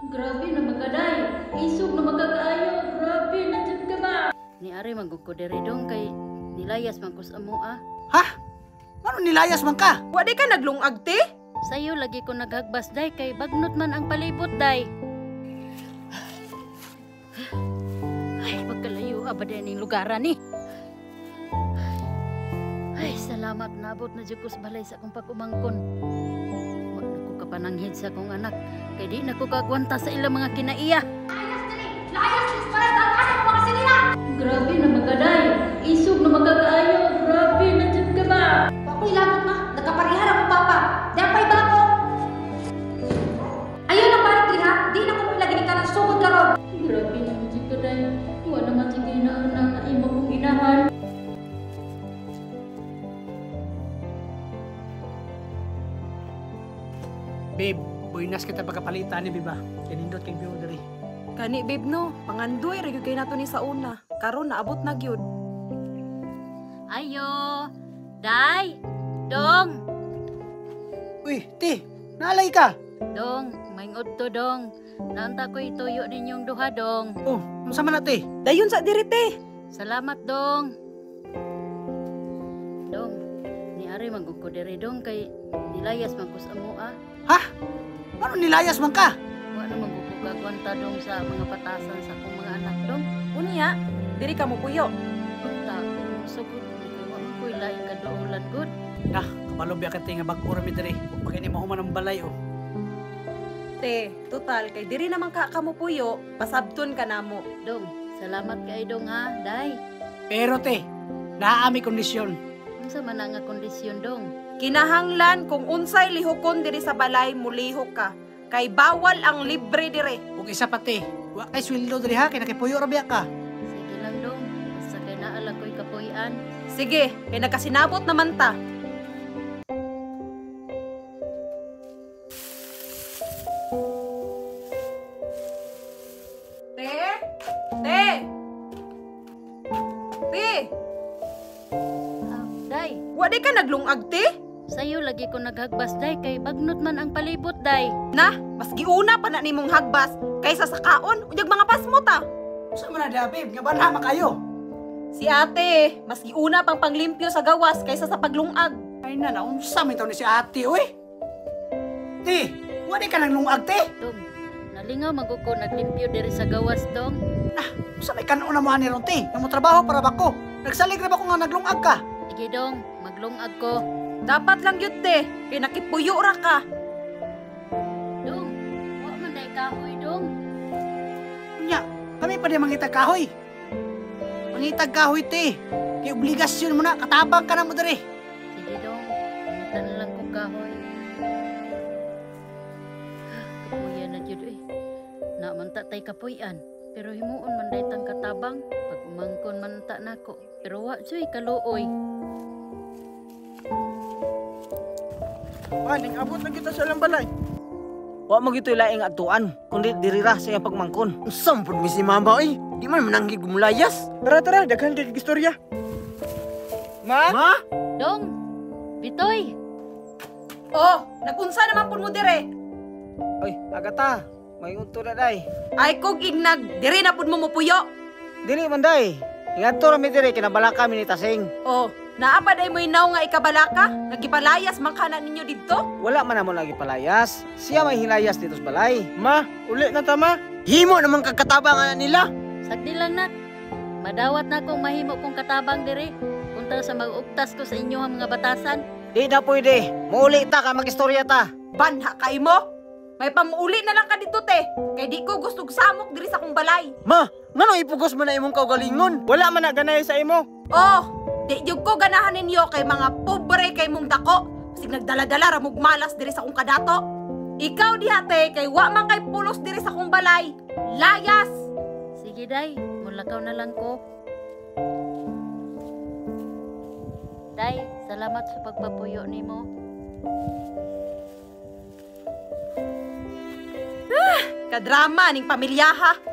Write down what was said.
Grabe na magaday. Isog na magkakaayo. Grabe na jud ka ba? Ni ari man gud ko diri dong kay nilayas man ko sa amoa. Ha? Ngano nilayas man ka? Wa di ka naglungag te? Sayo lagi ko naghagbas day kay bagnot man ang palibot day. Ay, pagkalayo ba day ning lugaran ni. Ay, salamat naabot na jud ko sa balay sa akong pag-umangkon. Wa na ko kapananghid sa akong anak kay di na ko kagwanta sa ilang mga kinaiya. Layas diri! Layas diri sa balay! Daghanan mo mga sinila! Grabe na magaday. Isog na magkakaayo. Grabe na jud ka ba? Wa ko'y labot ma. Nagkaparihar akong papa. Dapay ba ako? Ayaw na balik diri ha. Di na ko lagi ni kanang sugod karon. Grabe na jud ka day. Wa naman jud ginauna nga imo kong inahan. Babe, buinas kita pagkapalitan ni Biba. Kinindot kay view diri. Kani babe no, pangandoy ra gyud kay nato ni sa una. Karon naabot na gyud. Ayo. Day. Dong. Uy, ti, naalay ka. Dong, maingod to dong. Naunta ko ituyo ninyong duha dong. Oh, unsa man na ti? Dayon sa diri te. Salamat dong. Dong, ni ari man gud ko diri dong kay nilayas man ko sa amoa. Ha? Ngano nilayas man ka? Wa na man gud ko kagwanta dong sa mga patasan sa akong mga anak dong. Unya, diri ka mopuyo. Unta, sugod kay wa man ko'y laing kaduolan gud. Nah, kabalo biya ka ti nga bag-o ra mi diri. Ug pag ini mahuman ang balay oh. Te, total kay diri naman ka kamupuyo, pasabton ka namo. Dong, salamat kay dong ha, day. Pero te, naa mi kondisyon. Unsa man ang nga kondisyon dong? Kinahanglan kung unsay lihokon diri sa balay mulihok ka. Kay bawal ang libre diri. Ug isa pa te, wa kay sweldo diri ha kay nakipuyo ra biya ka. Sige lang dong, basta kay naa lang ko'y kapuy-an. Sige, kay nagkasinabot naman ta. Te? Te? Te? Ah, day, Wa di ka naglungag te? sayo lagi ko naghagbas day kay bagnot man ang palibot day. Na, mas giuna pa na nimong hagbas kaysa sa kaon unyag mga pasmo ta. Unsa man na da babe, nga banha makayo? Si ate, mas giuna pang panglimpyo sa gawas kaysa sa paglungag. Ay na, naunsa man taon ni si ate oy. Ti, wa di ka naglungag te? Dong, nalingaw man gud ko naglimpyo diri sa gawas dong. Unsa may kanon na mo ani ron te? Nga mo trabaho para ba ko? Nagsalig ra ba ko nga naglungag ka? Sige dong, maglungag ko. Dapat lang yun te, kay nakipuyo ra ka. Dong, wa man day kahoy dong. Unya, kami pa di mangitag kahoy. Mangitag kahoy te. Kay obligasyon mo na, katabang ka na mo diri. Sige dong, mangita na lang kong kahoy. Kapuyan na jud eh. Na man ta tay kapuyan, pero himuon man day tang katabang pag umangkon man ta nako. Pero wa juy kaluoy. Paning abot na kita sa ilang balay. Wa mo gito'y laing atuan, kundi diri ra sa iyang pagmangkon. Unsa man pud mi si mama oy? Di man mananggid gumulayas. Tara tara, daghan kay istorya. Ma? Ma? Dong, Bitoy, Oh, nagunsa naman pud mo dire. Oy, agata, may unto na day. Ay kog ignag, dire na pud mo mupuyo. Dili man day. Ingadto ra mi diri kinabalaka mi ni Tasing. Oh, naa pa day mo'y naw nga ikabalaka? Nagipalayas man kana ninyo didto? Wala man namo lagi palayas. Siya may hilayas dito sa balay. Ma, uli na ta ma. Himo naman kag katabang ana nila. Sagdi lang nak. Madawat na kong mahimo kong katabang diri. Punta sa mag-ugtas ko sa inyo ang mga batasan. Di na pwede. Muuli ta kay magistorya ta. Banha kay mo? May pamuuli na lang ka dito te. Kay di ko gusto samok diri sa akong balay. Ma, ngano ipugos man na imong kaugalingon? Wala man na ganay sa imo. Oh, di jud ko ganahan ninyo kay mga pobre kay mong dako. Sig nagdala-dala ra mog malas diri sa akong kadato. Ikaw diha te kay wa man kay pulos diri sa akong balay. Layas! Sige day, mulakaw na lang ko. Day, salamat sa pagpapuyo nimo. Kadrama ning pamilyaha.